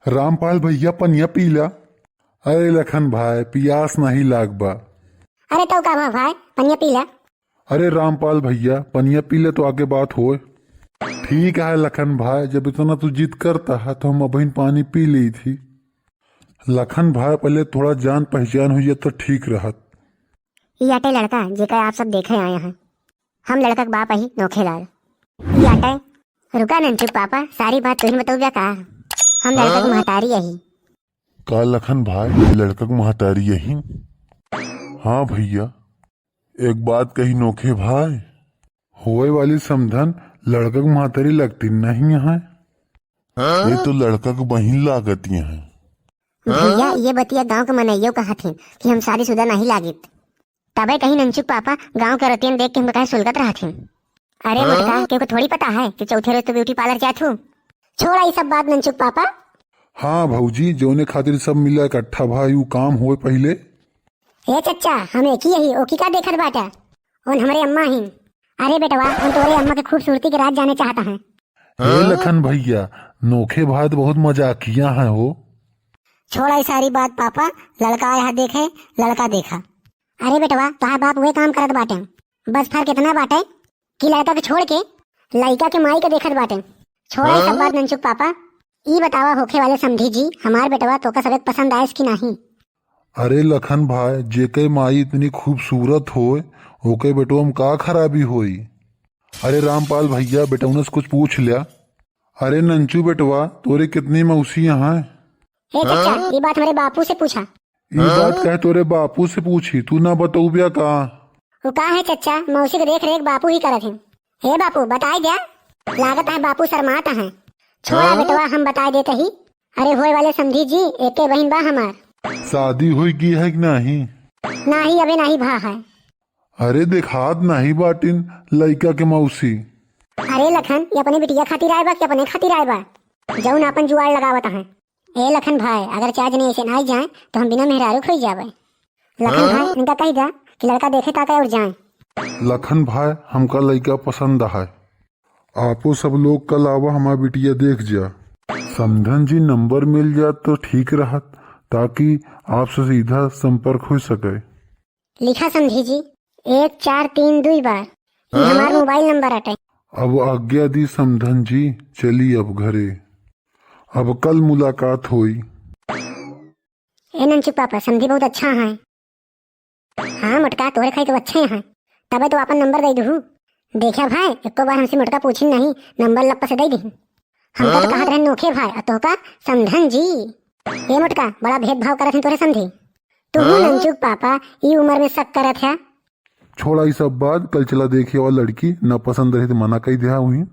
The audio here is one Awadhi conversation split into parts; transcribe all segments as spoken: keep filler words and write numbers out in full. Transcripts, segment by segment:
रामपाल भैया, पनिया पी ला। अरे लखन भाई, पियास नहीं लाग बा। अरे तो का भा भाई, पनिया पी ला। अरे रामपाल भैया, पनिया पी ले तो आगे बात होए। ठीक है लखन भाई, जब इतना तू जिद करता है तो हम अबहिन पानी पी ली थी। लखन भाई, पहले थोड़ा जान पहचान हुई तो ठीक रहत। ई आटे लड़का जेका आप सब देखे आए हैं, हम लड़का के बाप ही नोखेलाल। ई आटे। रुका नंचुक पापा, सारी बात तुहिन बतौबा का? हम लड़का के महतारी यही। का लखन भाई, लड़का के महतारी यही? हाँ भैया, एक बात कही नोखे भाई, होए वाली समधन लड़का के महतारी लगती नहीं है। ये तो लड़का के बहिन लागती है। भैया, ये बतिया गांव के मनइयो कहत हैं कि हम शादीशुदा नहीं लागित। तबे कहीं नंचुक पापा गांव के रतियन देख के हमका काहे सुलगत रहत हैं। अरे हाँ? मोटका, केहू को थोड़ी पता है कि चौथे रोज तो ब्यूटी पार्लर जात हूँ। छोड़ा ई सब बात नंचुक पापा। हाँ भौजी, जौने खातिर सब मिला इकट्ठा भाई, ऊ काम होए पहिले। ए चच्चा, हम एक ही यही, ओकी का देखत बाटा? उन हमरे अम्मा ही। अरे बेटवा, उन तोरे अम्मा के खूबसूरती के राज जाने चाहता है। हे लखन भैया, नोखे भाई तो बहुत मजाकिया है हो। छोड़ा ई सारी बात पापा, लड़का आया है देखे, लड़का देखा। अरे बेटवा, तोहार बाप वे काम करत बाटे, बस फर्क इतना बाटे कि लड़का के छोड़ के लइका के माई के देखत बाटे। छोड़ा ई सब बात नंचुक पापा। ई बतावा होखे वाले समधी जी, हमार बेटवा तोका सबक पसंद आयस कि नाही? अरे लखन भाई, जेके माई इतनी खूबसूरत होए, ओके बेटवा में का खराबी होई? अरे रामपाल भैया, बेटौना से कुछ पूछ लिया। अरे नंचू बेटवा, तोरे कितनी मौसी हैं? ए चच्चा, ई बात हमरे बापू से पूछा। ई बात कहे तोरे बापू से पूछी, तू ना बतौबिया का? वो का है चच्चा, मौसी के देख रेख बापू ही करत हैं। हे बापू, बताई द्या। लागत है बापू शर्मात हैं। छोड़ा बेटवा, हम बताई देते ही। अरे होए वाले समधी जी, एके बहिन बा हमार। शादी होई गई है कि नाही? नाही, अबे नाही भा है। अरे देखात नाही बाटिन लइका के मौसी। अरे लखन, ये अपने बिटिया खातिर आए बा कि अपने खातिर आए बा? जौन आपन जुआड़ लगावत हैं। ए लखन भाई, अगर चार जने ऐसे ना आई जाए तो हम बिना मेहरारू खोई जावे। लखन भाई, इनका कही दा कि लड़का देखे ताके और जाए। लखन भाई, हमका लइका पसंद है। आपो सब लोग कल आवा, हमार बिटिया देख जा। समधन जी, नंबर मिल जात तो ठीक रहत, ताकि आपसे सीधा संपर्क हो सके। लिखा समधी जी, एक चार तीन दुई बार। ई हमार मोबाइल नंबर अटे। अब आज्ञा दी समधन जी, चली अब घरे, अब कल मुलाकात होई। ए नंचू पापा, समधी बहुत अच्छा है। हाँ मोटका, तोहरे खाई तो अच्छे हैं, तबे तो आपन नंबर दे दुहू। देखा भाई, एको बार हमसे मोटका पूछिन नहीं, नंबर लप्प से दे दिहिन। हमका तो कहत रहे नोखे भाई, और तोहका समधन जी। ए मोटका, बड़ा भेदभाव करत हैं तोहरे समधी। तू नंचुक पापा, ई उम्र में शक करत है। छोड़ा ई सब बात, कल चला देखे और लड़की, ना पसंद रहे तो मना कही दिया हुई।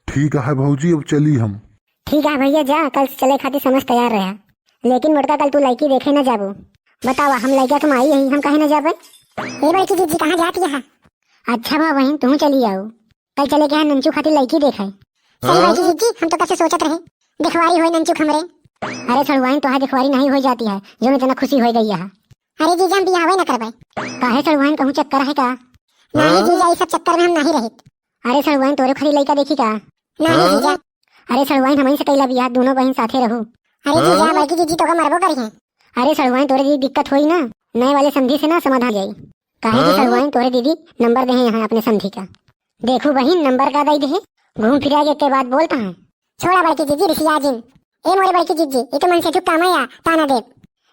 ठीक है भौजी, अब चली हम। ठीक है भैया, जा, कल से चले खातिर समझ तैयार रहा। लेकिन मोटका, कल तू लड़की देखे ना जाबू। बतावा, हम लड़का के माई यही, हम काहे ना जाबे? ए बड़की जीजी, कहाँ जात है? अच्छा बा बहिन, तू चली आओ, कल चले के है नंचू खातिर लड़की देखे। सही बड़की जीजी, हम तो कब से सोचत रहे, देखवारी होई नंचू हमरे। अरे सड़ुआइन, तोहार देखवारी नहीं हो जाती है, जो में इतना खुशी हो गई है। अरे जीजा, हम बियाहवे न करबे। काहे सड़ुआइन, कहूँ चक्कर है का? नहीं जीजा, ई सब चक्कर में हम नहीं रहित। अरे सड़ुआइन, तोरे खाली लइका देखी का? नहीं जीजा। अरे सड़ुआइन, हमही से कइला बियाह, दोनों बहिन साथे रहू। अरे जीजा, बड़की जीजी तोका मरबो करी है। अरे सड़ुआइन, तोरे दीदी दिक्कत होई ना, नए वाले समधी से ना समाधान जाई। काहे कि सड़ुआइन, तोरे दीदी नंबर देहे यहाँ अपने समधी का। देखू बहिन, नंबर का दई देहे, घूम फिरा के, के बात बोलता है। छोड़ा बड़की जीजी, रिसिया जिन। ए मोरे बड़की जीजी, ई तो मन से चुप काम या, ताना देब।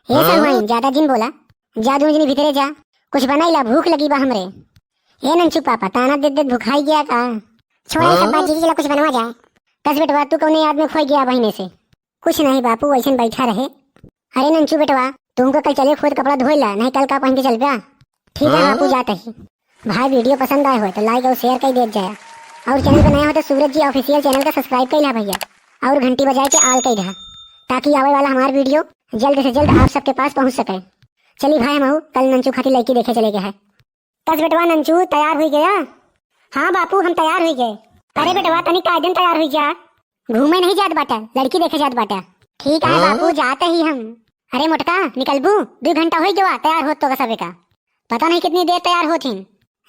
ए सड़ुआइन, ज्यादा जिन बोला, जा दोनों जनी भीतरे जा, कुछ बनाई ला, भूख लगी बा हमरे। ए नंचू पापा, ताना देत देत भुखाई गया का? छोड़ा ई सब बात जीजी, चला कुछ बनवा जाए। कस बेटवा, तू कौने याद में खोई गया बहिने से? कुछ नहीं बापू, वैसन बैठा रहे। अरे नंचू बेटवा, तुमको कल चले खुद कपड़ा धोए ला, नहीं कल का पहन के चल बा। ठीक है बापू, जाते ही। भाई वीडियो पसंद आए हो तो like और share कर देत जाया, और channel पे नया हो तो सूरज जी official channel का subscribe कर ला भैया, और घंटी बजाए के all कर दहा, ताकि आवे वाला हमार वीडियो जल्द से जल्द आप सबके पास पहुँच सके। चली भाई, हम कल नंचू खातिर लड़की देखे चले गए हैं। कस बेटवा नंचू, तैयार हुई गया? हाँ बापू, हम तैयार हुई गए। अरे बेटवा, तनी कायदन तैयार हुई जा, घूमे नहीं जात बाटा, लड़की देखे जात बाटा। ठीक है बापू, जाते ही हम। अरे मोटका, निकलबू? दो घंटा हुई गवा तैयार होत तो का सबे का। पता नहीं कितनी देर तैयार होत ही।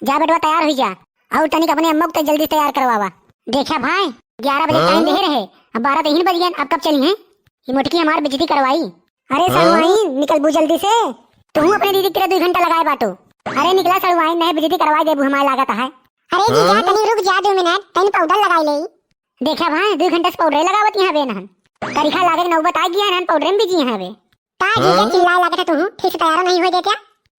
जा बेटवा, तैयार हुई जा, और तनिक अपने अम्मा को तो जल्दी तैयार करवावा। देखा भाई, ग्यारह बजे टाइम दे रहे, अब बारह तो ही बज गए, अब कब चली हैं? कि मोटकी हमार बेइज्जती करवाई। अरे हाँ? सड़ुआइन, निकलबू जल्दी से। तुहू अपने दीदी के तरह दुइ घंटा लगाए बाटू। अरे निकला सड़ुआइन, नहीं बेइज्जती करवाई देबू हमार लागत है। अरे जीजा, हाँ? तनी रुक जा दुइ मिनट, तनी पाउडर लगाई लेई। देखा भाई, दुइ घंटा से पाउडरे लगावत यहाँ बे नहन। करिखा लागे के नौबत आ गया नहन, पाउडरे में बिजी यहाँ बे। का जीजा हाँ? चिल्लाए लागत है तुहू, ठीक से तैयार नहीं होए देत्या?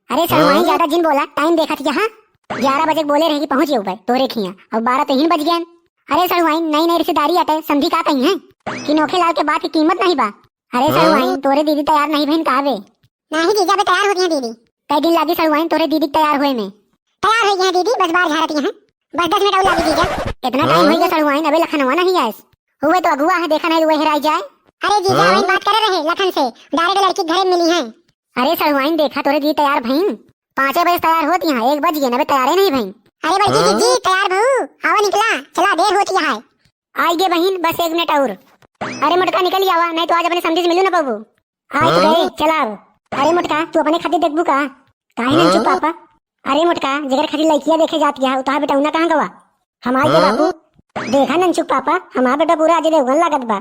अरे सड़ुआइन, हाँ? ज्यादा जिन बोला, टाइम देखत यहाँ। ग्यारह बजे के बोले रहे कि पहुँच जेबे तोहरे खियाँ, अब बारह तो हिन बज गए। अरे सड़ुआइन, नई नई रिश्तेदारी अटे, समधी का कही है कि नोखे लाल के बात की कीमत नहीं बा। अरे हाँ? सड़ुआइन, तोरे दीदी तैयार नहीं भइन का बे? नहीं जीजा, अबे तैयार होती हैं दीदी। कई दिन लागी सड़ुआइन तोरे दीदी के तैयार होए में? तैयार हो गई हैं दीदी, बस बाहर झाड़ती हैं, बस दस मिनट और लागी जीजा। इतना टाइम हाँ? हो गया सड़ुआइन, अबे लखनवा नहीं आयस? हुए तो अगुआ है, देखा नहीं हुए हेराई जाए। अरे जीजा, हाँ? वही बात करे रहे लखन से, डायरेक्ट लड़की घरे मिली है। अरे सड़ुआइन, देखा तोरे दीदी तैयार भइन, पाँचे बजे तैयार होती हैं, एक बज गए, अबे तैयार ही नहीं भइन। अरे बड़की हाँ? दीदी, तैयार भऊ, आवा निकला, चला, देर होती है। आई गे बहिन, बस एक मिनट और। अरे मोटका निकल ही आवा, नहीं तो आज अपने समधी से मिलू ना पाबू। आज तो हाँ? गए, चला अब। अरे मोटका, तू अपने खातिर देखबू का? काहे हाँ? नंचू पापा? अरे मोटका, जेकर खातिर लइकिया देखे जात गया, उतार बेटा उन्ना कहाँ गवा? हम आई गे हाँ? बापू। देखा नंचू पापा, हमार बेटा पूरा अजय देवगन लागत बा।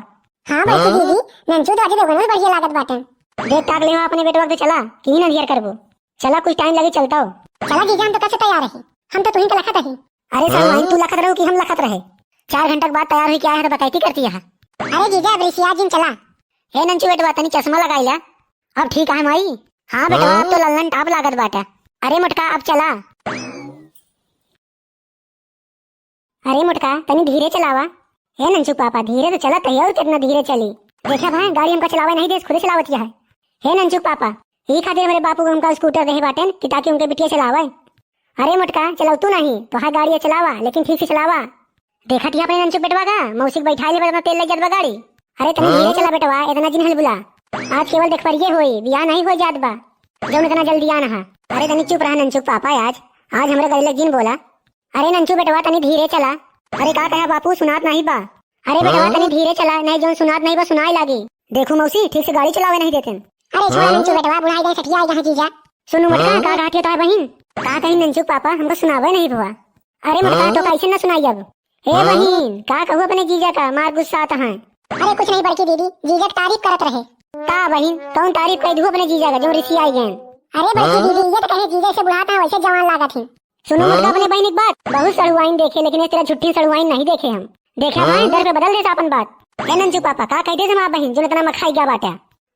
हाँ बड़की हाँ? दीदी, नंचू तो अजय देवगन में बढ़िया लागत बाटे। देख ताक ले हो अपने बेटवा के, चला, की ना ढेर करबो। चला कुछ टाइम लगी चलता हो। चला जीजा, हम तो कब से तैयार रही, हम तो तुहीं के लखत रही। अरे सड़ुआइन, हाँ? तू लखत रहू कि हम लखत रहे? चार घंटा के बाद तैयार हुई क्या है तो बकैती करती है। अरे जीजा, अब रिसिया जिन चला। हे नंचू बेटवा, तनी चश्मा लगाई ला। अब ठीक है माई। हाँ बेटवा, हाँ? अब तो लल्लन टाप लागत बाटे। अरे मोटका, अब चला। अरे मोटका, तनी धीरे चलावा। हे नंचू पापा, धीरे तो चलत है और कितना धीरे चली। देखा भाई, गाड़ी हमका चलावे नहीं देस, खुदे चलावत है। हे नंचू पापा, ई खातिर हमरे बापू को हमका स्कूटर देहे बाटेन कि ताकि उनके बिटिया चलावे। अरे मोटका, चलाऊ तू नहीं, तो हाँ गाड़ी चलावा, लेकिन ठीक से चलावा। देखत ही अपने नंचू बेटवा का, मौसी के बैठा ले, अपना तेल ले जात बा गाड़ी। अरे तनी धीरे हाँ? चला बेटवा, इतना जिन हलबुला। आज केवल देखपरिये होई, बियाह नहीं हो जात बा, जौन इतना जल्दी आना है। अरे तनी चुप रहा नंचू पापा, आज, आज हमरे गले लग जिन बोला। अरे नंचू बेटवा, तनी धीरे चला। अरे का कहा बापू, सुनात नहीं बा। अरे बेटवा, हाँ? तनी धीरे चला, नहीं जौन सुनात नहीं बा, सुनाए लागी। देखू मौसी, ठीक से गाड़ी चलावे नहीं देते। अरे छोड़ा हाँ? नंचू बेटवा, बुढ़ाई गए, सठिया आई यहाँ जीजा। सुनू मोटका, हाँ? का कहती है तोहार बहिन? का कही नंचू पापा, हमको सुनावे नहीं भवा। अरे मोटका, हाँ? तो कैसे ना सुनाई अब? हे हाँ? बहिन, का कहू अपने जीजा का, मार गुस्सा आता है। अरे कुछ नहीं बड़की दीदी, जीजा के तारीफ करत रहे। का बहिन, कौन तारीफ कर दू अपने जीजा का, जो रिसी आई गए? अरे बड़की हाँ? दीदी, ये तो कहे जीजा से बुढ़ाता है, वैसे जवान लागत है। सुनो हाँ? मोटका अपने बहिन एक बात, बहुत सड़ुआइन देखे, लेकिन इस तरह झूठी सड़ुआइन नहीं देखे हम। देखा हाँ? भाई, डर पे बदल देता अपन बात। ए नंचू पापा, का कह दे हमार बहिन, जो इतना मखाई गया बाटे?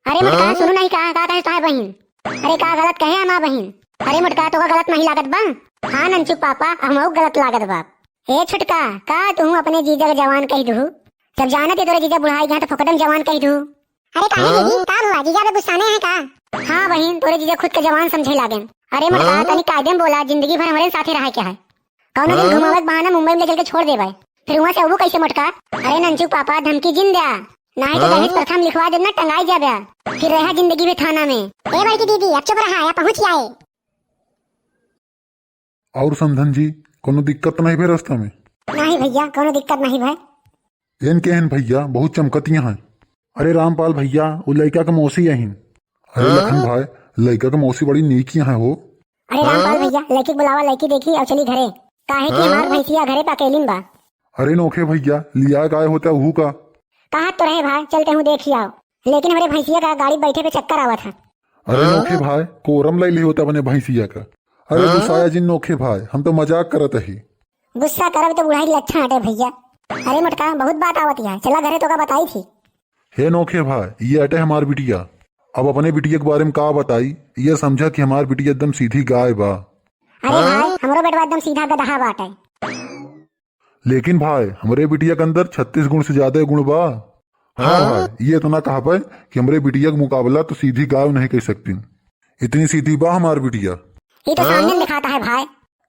अरे मोटका, हाँ? सुनो नहीं, का, का कहे तोहार बहिन? अरे का गलत कहे हमार बहिन? अरे मोटका, तो का गलत नहीं लागत बा? हाँ नंचू पापा, हमहू गलत लागत बा। ए छोटका, का तू अपने जीजा के जवान कह दू? जब जानत है तोरे जीजा बुढ़ाई गए तो फोकट में जवान कह दू। अरे काहे हाँ? दीदी, का हुआ? जीजा पे गुस्साने हैं का? हाँ बहिन, तोरे जीजा खुद के जवान समझे लागेन। अरे मोटका, हाँ? तनी कायदे में बोला, जिंदगी भर हमरे साथे रहे के है। कौनो दिन हाँ? घुमावे के बहाना मुंबई में ले चल के छोड़ देबे, फिर वहाँ से अबू कैसे मोटका? अरे नंचू पापा, धमकी जिन द्या, नहीं तो हाँ? दहेज प्रथा में लिखवा देब ना, टंगाई जाबे, फिर रहा जिंदगी में थाना में। ए बड़की दीदी, अब चुप रहा, या पहुँच आए। और समधन जी, कोनो दिक्कत नहीं भे रास्ता में? नहीं भैया, कोनो दिक्कत नहीं भे। एन के हन भैया, बहुत चमकतिया हैं। अरे रामपाल भैया, उ लइका के मौसी अहिन। अरे हाँ? लखन भाई, लइका के मौसी बड़ी नीक हैं हो। अरे रामपाल हाँ? भैया, लइकी के बुलावा, लइकी देखी और चली घरे। काहे कि हाँ? हमार भैंसिया घरे पे अकेली में बा। अरे नोखे भैया, लिया गाय होता उहू का। कहा तो रहे भाई, चलते हूँ देख ही आओ, लेकिन हमरे भैंसिया का गाड़ी बैठे पे चक्कर आवत है। अरे हाँ? नोखे भाई, कोरम ले ली होता अपने भैंसिया का। अरे हाँ? गुस्साया जिन नोखे भाई, हम तो मजाक करत ही। गुस्सा करब तो बुढ़ाई लक्षण हटे भैया। अरे मोटका, बहुत बात आवत है, चला घरे तो का बताई थी। हे नोखे भाई, ये अटे हमार बिटिया। अब अपने बिटिया के बारे में का बताई, ये समझा कि हमार बिटिया एकदम सीधी गाय बा। अरे हाँ? भाई, हमरो बेटवा एकदम सीधा गदहा बाटे। लेकिन भाई, हमरे बिटिया के अंदर छत्तीस गुण से ज्यादा गुण बा। हाँ हाँ? भाई, ये इतना कहा पाए कि हमरे बिटिया के मुकाबला तो सीधी गाय नहीं कह सकती, इतनी सीधी बा हमार बिटिया। ये तो हाँ? सामने दिखाता है भाई।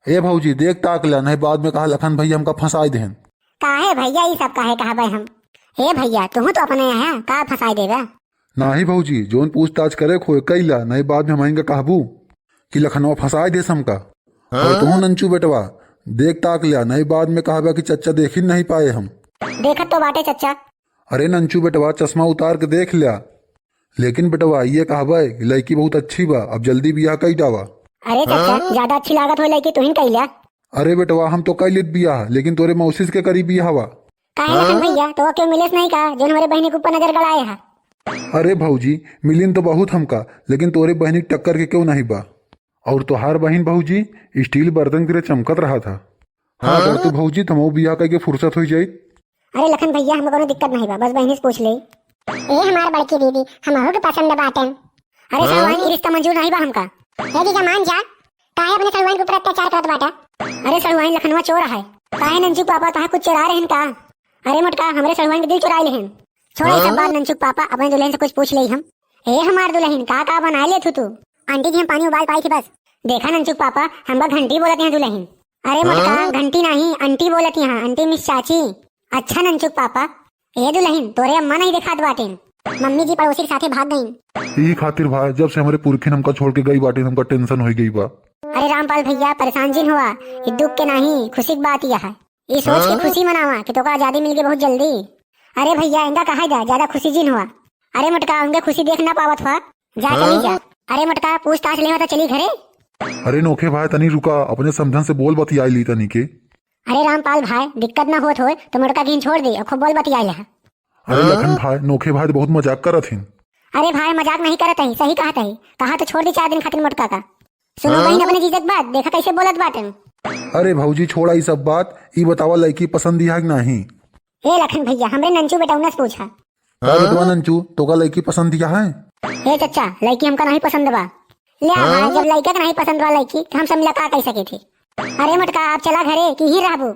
ए भौजी, देख ताक ला, नहीं बाद में कहा लखन भैया हमका फंसाई देहन। काहे भैया, ये सब काहे कहा भाई हम? ए भैया, तुहू तो अपने यहाँ का फंसाई देबा? नाही भौजी, जोन पूछताछ करे खोए कैला, नहीं बाद में हम आएंगे कहबू कि लखनवा फंसाए देस हमका। हाँ? और तुहू नंचू बेटवा, देख ताक लिया, नहीं बाद में कहबा कि चच्चा देखी नहीं पाए हम। देखत तो बाटे चच्चा। अरे नंचू बेटवा, चश्मा उतार के देख लिया। लेकिन बेटवा, ये कहबे, लड़की बहुत अच्छी बा, अब जल्दी बियाह कई डावा। अरे चच्चा, हाँ? ज्यादा अच्छी लागत हो लड़की, तुहिन कई लिया। अरे बेटवा, हम तो कई लेत बियाह, लेकिन तोरे मौसी के करी बियाह बा। काहे लखन भैया, तो क्यों मिलेस नहीं का, जोन हमरे बहिनी के ऊपर नजर गड़ाए है? अरे भौजी, मिलिन तो बहुत हमका, लेकिन तोरे बहिनी के टक्कर के केहू नहीं बा। और तोहार बहिन भौजी steel बर्तन की तरह चमकत रहा था। हाँ, हाँ? डर तो भौजी, तमहू बियाह करके फुर्सत हो जाई। अरे लखन भैया, हमका कोनो दिक्कत नहीं बा, बस बहिनी से पूछ ले। ए हमार बड़की दीदी, हमहू के पसंद बाटेन। अरे हाँ? सड़ुआइन, ई रिश्ता मंजूर नहीं बा हमका। ए जीजा मान जा, काहे अपने सड़ुआइन के ऊपर अत्याचार करत बाटा? अरे सड़ुआइन, लखनवा चोर है। काहे नंचू पापा, तोहार कुछ चोरा रहन का? अरे मोटका, हमरे सड़ुआइन के दिल चोराइ लेहन। छोड़ा ई सब हाँ? बात नंचू पापा, अपने दुलहिन से कुछ पूछ लेई हम। ए हमार दुलहिन, का का बनाइ लेत हू तू? आंटी जी, हम पानी उबाल पाई थी बस। देखा नंचू पापा, हमका घंटी बोलत यहाँ दुलहिन। अरे मोटका, हाँ? घंटी नहीं, आंटी बोलत यहाँ, आंटी मीन्स चाची। अच्छा नंचुक पापा, ए दुलहिन, तोरे अम्मा नहीं देखात बाटेन। मम्मी जी पड़ोसी के साथे भाग गईन। ई खातिर भाई, जब से हमरे पुरखिन हमका छोड़ के गई बाटेन, हमका tension होइ गई बा। अरे रामपाल भैया, परेशान जिन हुआ, ई दुख के नहीं, खुशी की बात यह है। ई सोच के हाँ? खुशी मनावा कि तोका आजादी मिल गई बहुत जल्दी। अरे भैया, इनका कहा जा, ज्यादा खुशी जिन हुआ। अरे मोटका, उनके खुशी देख ना पावत हुआ, जा हाँ? चली जा। अरे मोटका, पूछताछ लेवा तो चली घरे। अरे नोखे भाई, तनी रुका, अपने समधन से बोल बतियाई ली तनी के। अरे रामपाल भाई, दिक्कत ना होत होए तो मोटका के छोड़ दे और खूब बोल बतियाई ले। अरे हाँ? लखन भाई, नोखे भाई तो बहुत मजाक करत हिन। अरे भाई, मजाक नहीं करत ही, सही कहत ही। कहा तो छोड़ दी चार दिन खातिर मोटका का। सुनो हाँ? बहिन अपने जीजा के बात, देखा कैसे बोलत बाटेन। अरे भौजी, छोड़ा ई सब बात, ई बतावा लड़की पसंद दिया कि नहीं? ए लखन भैया, हमरे नंचू बेटौना से पूछा। का बेटवा नंचू, तोका लड़की पसंद दिया है? ए चच्चा, लड़की हमका नहीं पसंद बा। ले आ हाँ? भाई, जब लड़का के नहीं पसंद बा लड़की, तो हम सब मिला का कह सके थे? अरे मोटका, आप चला घरे कि ही रहबू?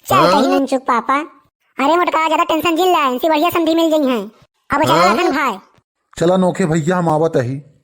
चल हाँ? कही नंचुक पापा। अरे मोटका, ज्यादा tension जिन ला, इनसे बढ़िया समधी मिल गई हैं। अब चला हाँ? लखन भाई। चला नोखे भैया, हम आवत ही।